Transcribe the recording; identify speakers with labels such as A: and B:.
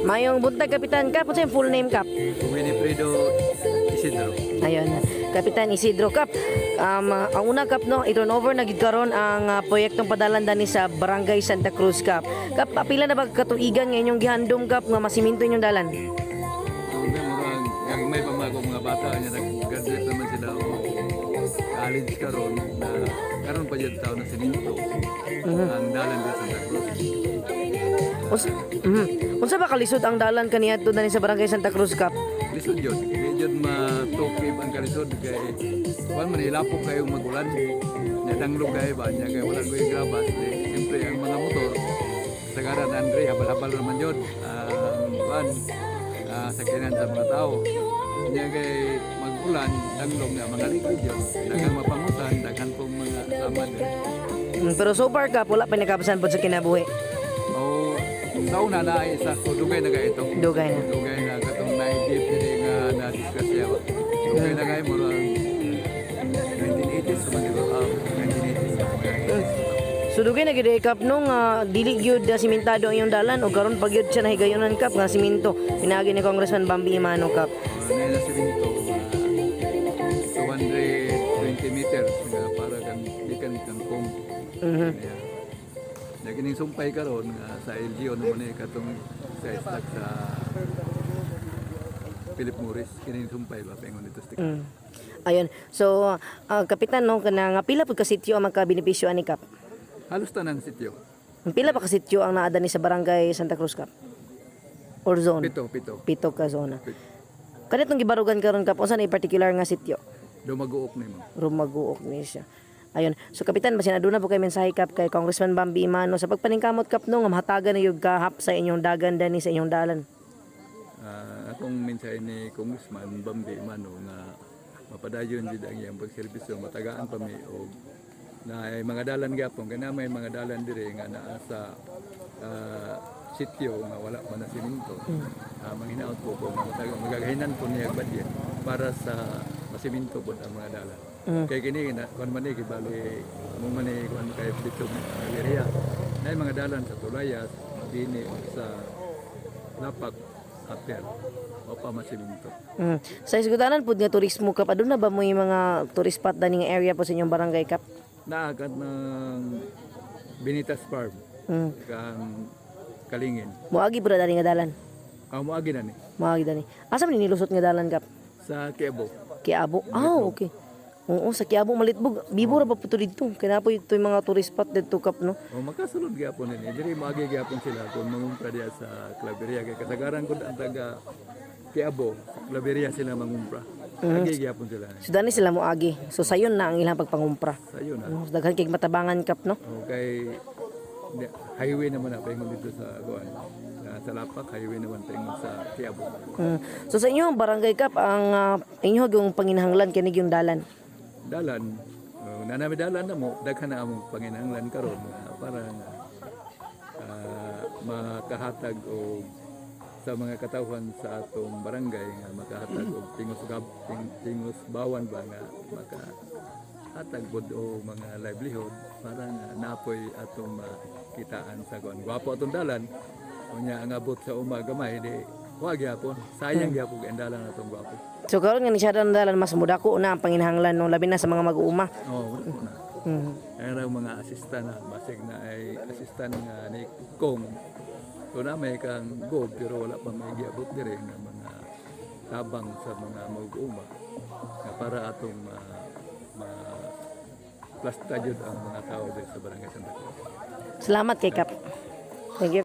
A: Mayong buntag, Kapitan. Kap, unsa yung full name, Kap?
B: Winifredo Isidro.
A: Ayun, Kapitan Isidro, Kap. Ang una, Kap, no, i-turn over na gid karon ang proyektong padalan dani sa Barangay Santa Cruz, Kap. Kap, pila na ba katuigan nga inyong gihandom, Kap, nga masiminto inyong dalan?
B: Ang murag gagmay pa mga akong mga bata niya, nag-graduate naman sila o college karon na karon pa jud taon na siminto ang dalan dito sa Santa Cruz.
A: Unsa ba kalisod ang dalan kaniadto dani sa Barangay Santa Cruz, Kap?
B: Lisod yun. Di jud matukib ang kalisod kay kuan man, ilapok kayo magulan. Nadanglog kayo ba niya kay wala ko'y grabas. Di, siyempre ang mga motor sagaran Andre habal-habal naman yun ang kuan sakyanan sa mga tao. Niya kay magulan, danglog na mga likod yun. Daghang mapangutan, daghan pong mga sama din.
A: Pero so far, Kap, wala pa nakabasan pod sa kinabuhi.
B: O sa una na ay isa ko dugay na kay ito.
A: Dugay na.
B: Dugay na katong naidip diri nga na disgrasya ba. Dugay na kay murag 1980s man, di ba? Ah, 1980s, mga 80s.
A: So dugay na gid eh, Kap, no, nga dili gyud simentado ang iyong dalan o karon pa gyud siya nahigayonan, Kap, nga simento pinaagi ni Congressman Bambi Emano, Kap?
B: Na na siminto, 220 meters nga para kang gikan kang kong. Yeah. Na kining sumpay karon nga sa LGU naman eh katong sa istak sa Philip Morris kining sumpay ba paingon dito sa
A: Ayun. So, Kapitan, no, kana nga pila pud ka sityo ang magkabenepisyo ani, Kap?
B: Halos tanan sityo.
A: Pila pa ka sityo ang naa dani sa Barangay Santa Cruz, Kap? Or zone?
B: Pito, pito.
A: Pito ka zona. Kanitong gibarugan karon, Kap, unsa na particular nga sityo?
B: Dumaguok nimo.
A: Rumaguok ni siya. Ayun. So Kapitan, basin aduna po kay mensahe, Kap, kay Congressman Bambi Emano sa pagpaningkamot, Kap, no, nga mahatagan na yung kahap sa inyong dagan dani sa inyong dalan.
B: Akong mensahe ni Congressman Bambi Mano nga mapadayon jud ang iyang pagserbisyo, matagaan pa mi og na ay mga dalan gyapon kay na may mga dalan diri nga naa sa sityo nga wala pa na siminto. Manghinaot ko nga magagahinan po niya budget para sa masiminto pod ang mga dalan. Kay kini na kuan man ni kibali mo man ni kuan kay dito area na mga dalan sa Tulayas, Mabini, sa Lapak, Apel, o pa masiminto.
A: Sa isgutanan pud nga turismo, Kap, aduna ba mo yung mga tourist spot dani nga area po sa inyong barangay, Kap?
B: Naakat ng Binitas Farm, kang Kalingin.
A: Moagi pud na dani nga dalan?
B: Ang moagi na ni.
A: Moagi dani. Asa man nilusot nga dalan, Kap?
B: Sa Kiabo.
A: Kiabo. Ah, okay. Oo, sa Kiabo malitbog. Bibo ra ba po to didto? Kay naa po ito yung mga tourist spot didto, Kap, no?
B: O makasulod gyapon nini. Diri moagi gyapon sila kung mangumpra diya sa Claveria kay kasagaran kung ang taga Kiabo, sa Claveria sila mangumpra. Agi gyapon sila.
A: So dani sila moagi. So sayon na ang ilang pagpangumpra.
B: Sayo na.
A: Oh, daghan kay matabangan, Kap, no?
B: Okay, highway naman na paingon dito sa kuan. Sa Lapak, highway naman paingon sa Kiabo.
A: So sa inyong barangay, Kap, ang inyo yung panginahanglan kini yung dalan.
B: Dalan na nami dalan na mo daghan na among panginahanglan karon nga para nga makahatag og sa mga katawhan sa atong barangay nga makahatag og tingos bawan ba nga makahatag pod og mga livelihood para nga napoy atong makitaan sa kuan, gwapo atong dalan, unya ang abot sa uma gamay di wa gyapon, sayang gyapon ang dalan atong gwapo.
A: So karon nga ni siya ang dalan, mas mudako na ang panginahanglan, no, labi na sa mga mag-uuma.
B: Oh, wala po na. Ang raw mga asistan na, basig na ay asistan nga ni Kong. So na may kang gob pero wala pa may giabot dire nga mga tabang sa mga mag-uuma nga para atong ma plasta jud ang mga tao diri sa Barangay Santa Cruz.
A: Salamat kay Kap. Thank you.